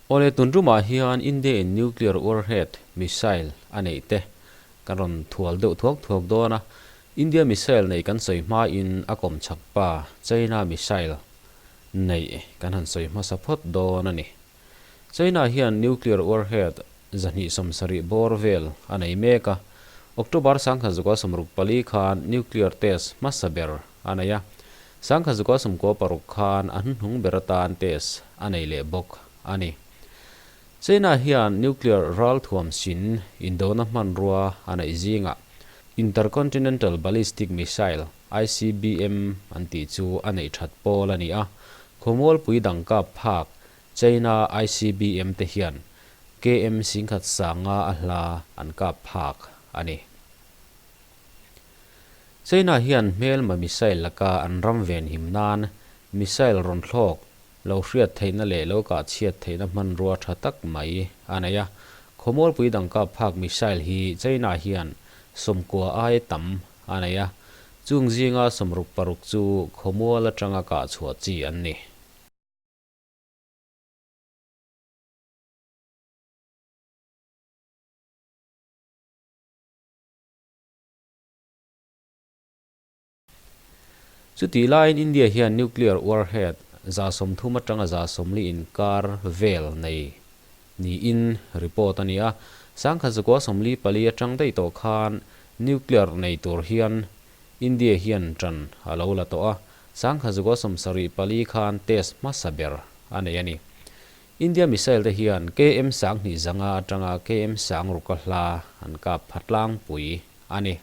Awle tun tumah hian India in nuclear warhead missile a neih te kan rawn thual deuh thuak thuak dawn a, India missile neih kan sawi hma in a kawm chak pa China missile neih kan han sawi hmasa phawt dawn a ni. China hian nuclear warhead 270 bawr vel a nei mek a, October 1964 khan nuclear test hmasa ber a nei a, 1996 khan a hnuhnung ber atan test a nei leh bawk a ni. China hian nuclear ralthuam sin indona hmanrua a neih zingah Intercontinental Ballistic Missile, ICBM, an tih chu a neih that pawl a ni a, khawmualpui dang kap phak China ICBM te hian KM singkhat sanga a hla an kap phak a ni. China hian hmelma missile laka an ram venhim nan missile rawn thlawk lo hriat theihna leh lo kah chhiat theihna hmanrua tha tak mai a nei a. Khawmualpui dang kap phak missile hi China hian 90 aia tam a nei a, chung zinga 66 chu khawmual atanga kah chhuah chi an ni. Chutih laiin India hian nuclear warhead 30 atanga 40 inkar vel nei niin report a ni a. 1944 atang daih tawh khan nuclear nei tur hian India hian tan a lo la tawh a, 1974 khan test hmasa ber a nei a ni. India missile te hian KM 25 atanga KM 60 a hla an kap pha tlangpui a ni.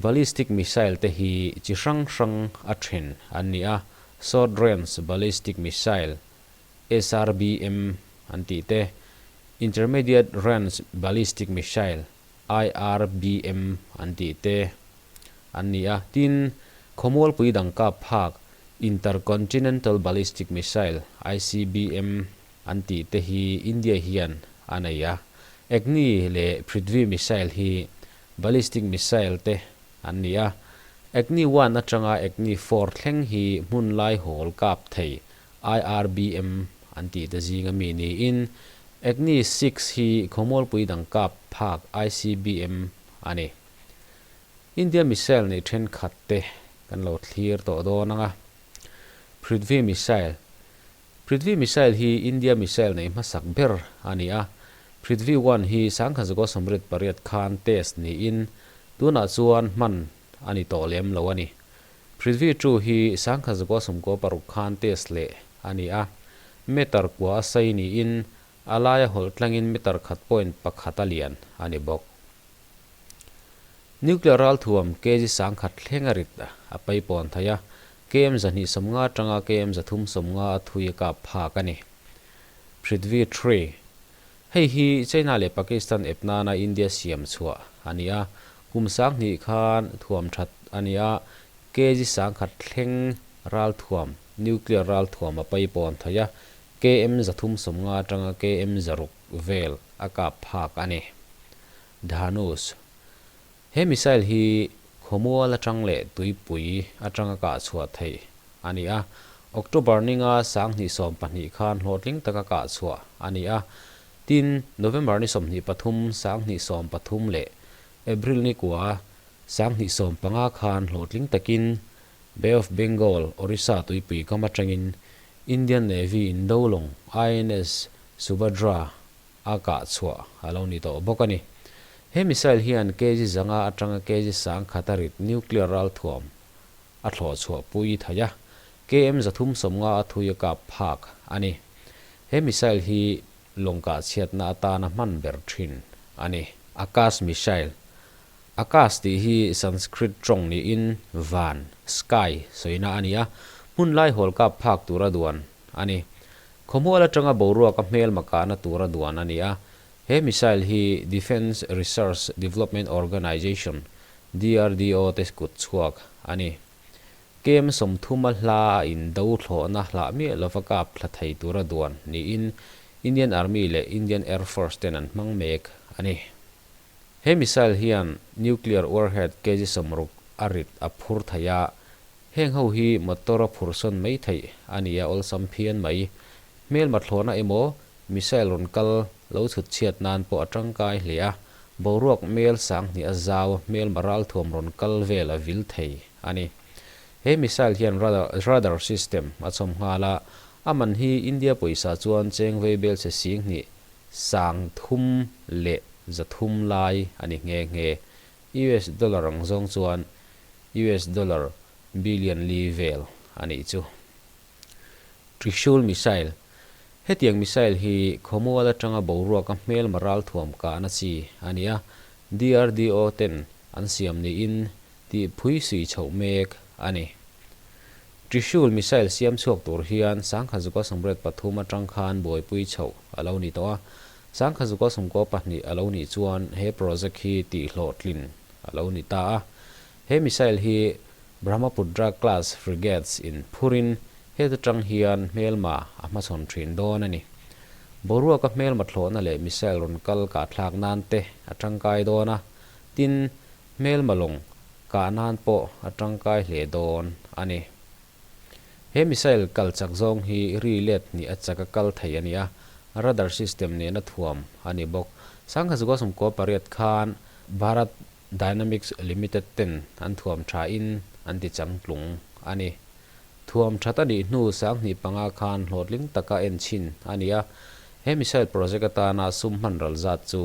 Ballistic missile te hi chi hrang hrang a then an ni a, Short Range Ballistic Missile, SRBM, an tih te, Intermediate Range Ballistic Missile, IRBM, an tih te an ni a. Tin, khawmualpui dang kap phak Intercontinental Ballistic Missile, ICBM, an tih te hi India hian a nei a. Agni leh Prithvi missile hi ballistic missile te an ni a. Agni 1 atanga Agni 4 thleng hi hmun lai hawl kap thei IRBM an tih te zinga mi niin Agni 6 hi khawmualpui dang kap phak ICBM a ni. India missile neih thenkhat te kan lo thlir tawh dawn ang a. Prithvi missile Prithvi missile hi India missile neih hmasak ber a ni a, Prithvi 1 hi 1998 khan test niin tunah chuan hman a ni tawh lem lo a ni. Prithvi 2 hi 1996 khan test leh a ni a, meter kua a sei niin a laia hawlh tlangin meter khat point pakhat a lian a ni bawk. Nuclear ralthuam kg 1000 thleng a rit a paipawn thei a, KM 250 atanga KM 350 a thui a kap phak a ni. Prithvi 3. Hei hi China leh Pakistan ep nana India siam chhuah a ni a, kum 2000 khan thuam that a ni a, kg 1000 thleng ralthuam, nuclear ralthuam a paipawn thei a, KM 350 atanga KM 600 vel a kap phak a ni. Dhanush. He missile hi khawmual atang leh tuipui atanga kah chhuah theih a ni a, October ninga 2012 khan hlawhtling taka kah chhuah a ni a, tin, November ni 23, 2013 leh April ni kua 2015 khan hlawhtling takin Bay of Bengal, Orissa tuipui kam atangin Indian Navy indo lawng INS Subhadra a kah chhuah a lo ni tawh bawk a ni. He missile hian kg 500 atanga kg 1000 a rit nuclear ralthuam a thlawh chhuah pui thei a, KM 350 a thui a kap phak a ni. He missile hi lawng kah chhiatna atana hman ber thin a ni. Akash Missile Akash tih hi Sanskrit tawng niin van, sky, sawina a ni a, hmun lai hawl kap phak tura duan a ni. Khawmual atanga boruak a hmelma kahna tura duan a ni a, he missile hi Defence Research Development Organisation, DRDO, te kut chhuak a ni. KM 30 a hla a indo thlawhna hlah miah lova kap thla thei tura duan niin Indian Army leh Indian Air Force ten an hmang mek a ni. He missile hian nuclear warhead kg 60 a rit a phur thei a, Heng ho hi motor a phursawn mai theih a ni a, awlsam phian mai. Hmelma thlawhna emaw missile rawn kal lo chhut chhiat nan pawh a tangkai hle a, boruak mel sanghnih a zau a hmelma ralthuam rawn kal vel a vil thei a ni. He missile hian radar system a chhawm nghal a, a man hi India pawisa chuan cheng veibel chhe singhnih 3300 lai a ni nghe nghe. US dollar ang zawng chuan US dollar billion li vel a nih chu. Trishul Missile, Hetiang missile hi khawmual atanga boruaka hmelma ralthuam kahna chi a ni a, DRDO ten an siam niin tih phui sui chhoh mek a ni. Trishul missile siam chhuak tur hian 1983 atang khan buaipui chhoh a lo ni tawh a, 1992 a lo nih chuan he project hi tihhlawhtlin a lo ni ta a. He missile hi Brahmaputra class frigates in phurin heta tang hian hmelma a hmachhawn thin dawn a ni. Boruaka hmelma thlawhna leh missile rawn kal kah thlak nan te a tangkai dawn a, tin, hmelma lawng kah nan pawh a tangkai hle dawn a ni. He missile kal chak zawng hi ri let hnih a chak a kal thei a ni a, radar system nena thuam a ni bawk. 1998 khan Bharat Dynamics Limited ten an thuam thain an ti changtlung a ni. Thuam that a nih hnu 2005 khan hlawhtling taka en chhin a ni a, he missile project atana sum hman ral zat chu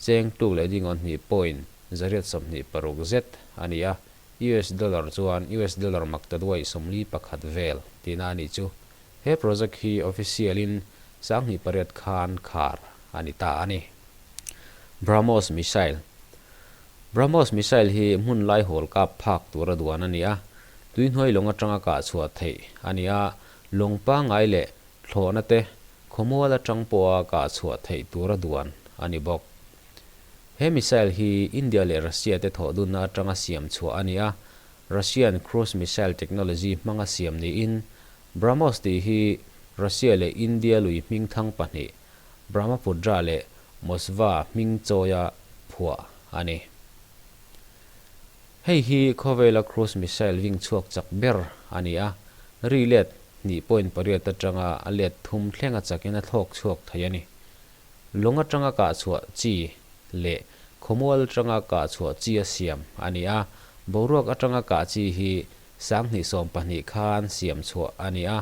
cheng tluk leh dingawn hnih point zariat 26 zet a ni a, US dollar chuan US dollar maktaduai 41 vel tihna a nih chu. He project hi official in 2008 khan khar a ni ta a ni. BrahMos Missile BrahMos missile hi hmun lai hawl kap phak tura duan a ni a, tuihnuai lawng atanga kah chhuah theih a ni a, lawng pangngai leh thlawhna te khawmual atang pawha kah chhuah theih tura duan a ni bawk. He missile hi India leh Russia te thawhdunna atanga siam chhuah a ni a, Russian cruise missile technology hmanga siam niin BrahMos tih hi Russia leh India lui hmingthang pahnih Brahmaputra leh Moskva hming chawia phuah a ni. Hei hi khawvela cruise missile ving chhuak chak ber a ni a, ri let hnih point pariat atanga a let thum thlenga chakin a thlawk chhuak thei a ni. Lawng atanga kah chhuah chi leh khawmual atanga kah chhuah chi a siam a ni a, boruak atanga kah chi hi 2012 khan siam chhuah a ni a,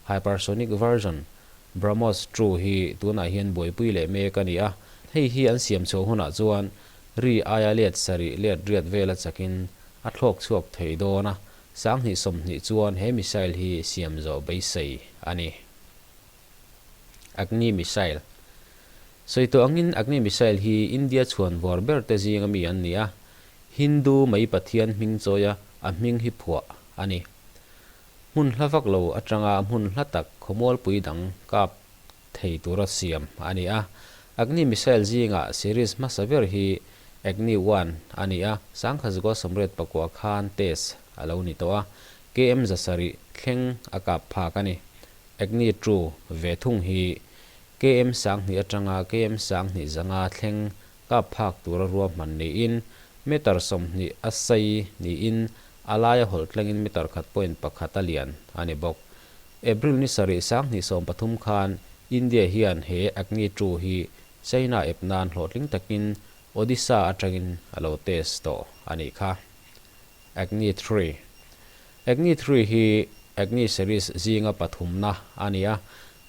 hypersonic version BrahMos True hi tunah hian buaipui leh mek a ni a, hei hi an siam chhuah hunah chuan ri aia let sarih let riat vela chakin a thlawk chhuak thei dawn a, 2020 chuan he missile hi siam zawh beisei a ni. Agni Missile Sawi tawh angin Agni Missile hi India chhuan vawr ber te zinga mi an ni a, Hindu mai pathian hming chawia a hming hi phuah a ni. Hmun hla vak lo atanga hmun hla tak khawmualpui dang kap thei tura siam a ni a. Agni missile zinga series hmasa ber hi Agni One a ni a, 1989 khan test a lo ni tawh a, KM 700 thleng a kap phak a ni. Agni Two ve thung hi KM 2000 atanga KM 2500 thleng kap phak tura ruahman niin meter 20 a sei niin A laia hawlh tlengin meter khat point pakhat a lian a ni bawk. April ni sarih 2013 khan India hian he Agni two hi China ep nan hlawhtling takin Odisha atangin a lo test tawh a nih kha. Agni three Agni three hi Agni series zinga pathumna a ni a,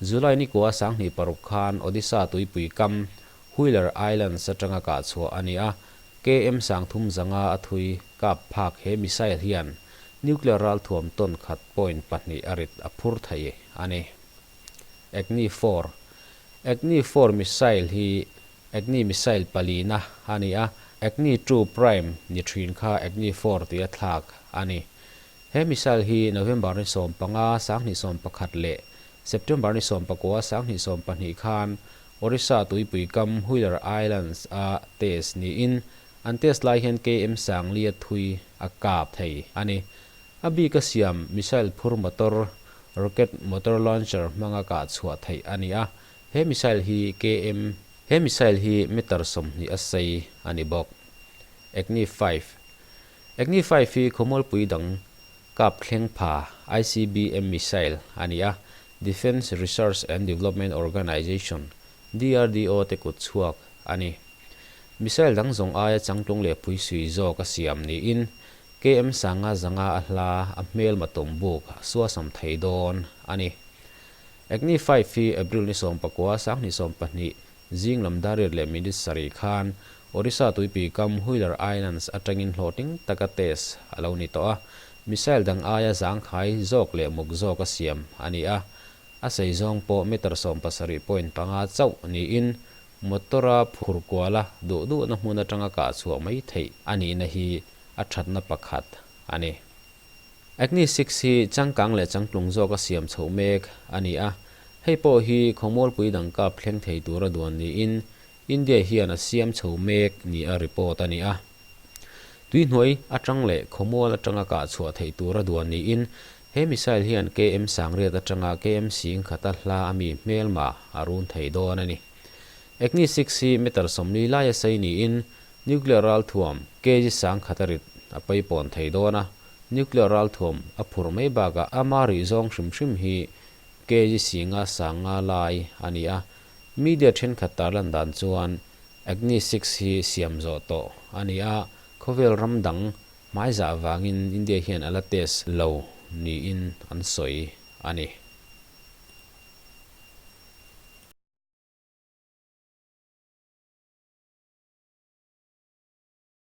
July ni kua 2006 khan Odisha tuipui kam Wheeler Islands atanga kah chhuah a ni a, KM 3500 a thui kap phak he missile hian nuclear ralthuam ton khat point pahnih a rit a phur thei a ni. Agni four Agni four missile hi Agni missile palina a ni a, Agni two prime ni thin kha Agni four tia thlak a ni. He missile hi November ni 15 2011 leh September ni 19 2012 khan Orissa tuipui kam Wheeler Islands a test niin an test lai hian KM 4000 thui a kap thei a ni. A bik a siam missile phur motor, rocket motor launcher hmanga kah chhuah theih a ni a, he missile hi KM He missile hi meter 20 a sei a ni bawk. Agni five Agni five hi khawmualpui dang kap thleng pha ICBM missile a ni a. Defence Research and Development Organisation, DRDO, te kut chhuak a ni. Missile dang zawng aia changtlung leh phuisui zawk a siam niin KM sanga zanga a hla a hmelma tum buk a suasam thei dawn a ni. Agni 5 hi April ni 19, 2020 zing lam dariat leh minute sarih khan Orissa tuipui kam Wheeler Islands atangin hlawhtling taka test a lo ni tawh a, missile dang aia zangkhai zawk leh muk zawk a siam a ni a, a sei zawng pawh meter 17.5 chauh niin motor-a phur kuala duh duhna hmun atanga kah chhuah mai theih a nihna hi a thatna pakhat a ni. Agni 6 hi changkang leh changtlung zawka siam chhoh mek a ni a, hei pawh hi khawmualpui dang kap thleng thei tura duan niin India hian a siam chho mek nia report a ni a. Tuihnuai atang leh khawmual atanga kah chhuah theih tura duan niin he missile hian KM sangriat atanga KM singkhata hla a mi hmelma a run thei dawn a ni. Agni 6 hi meter 40 laia sei niin nuclear ralthuam kg sangkhata rit a paipawn thei dawn a, nuclear ralthuam a phur mai bakah ama rih zawng hrim hrim hi kg singa sanga lai a ni a. Media thenkhat tarlan dan chuan Agni 6 hi siam zawh tawh a ni a, khawvel ram dang hmaizah vangin India hian a la test lo niin an sawi a ni.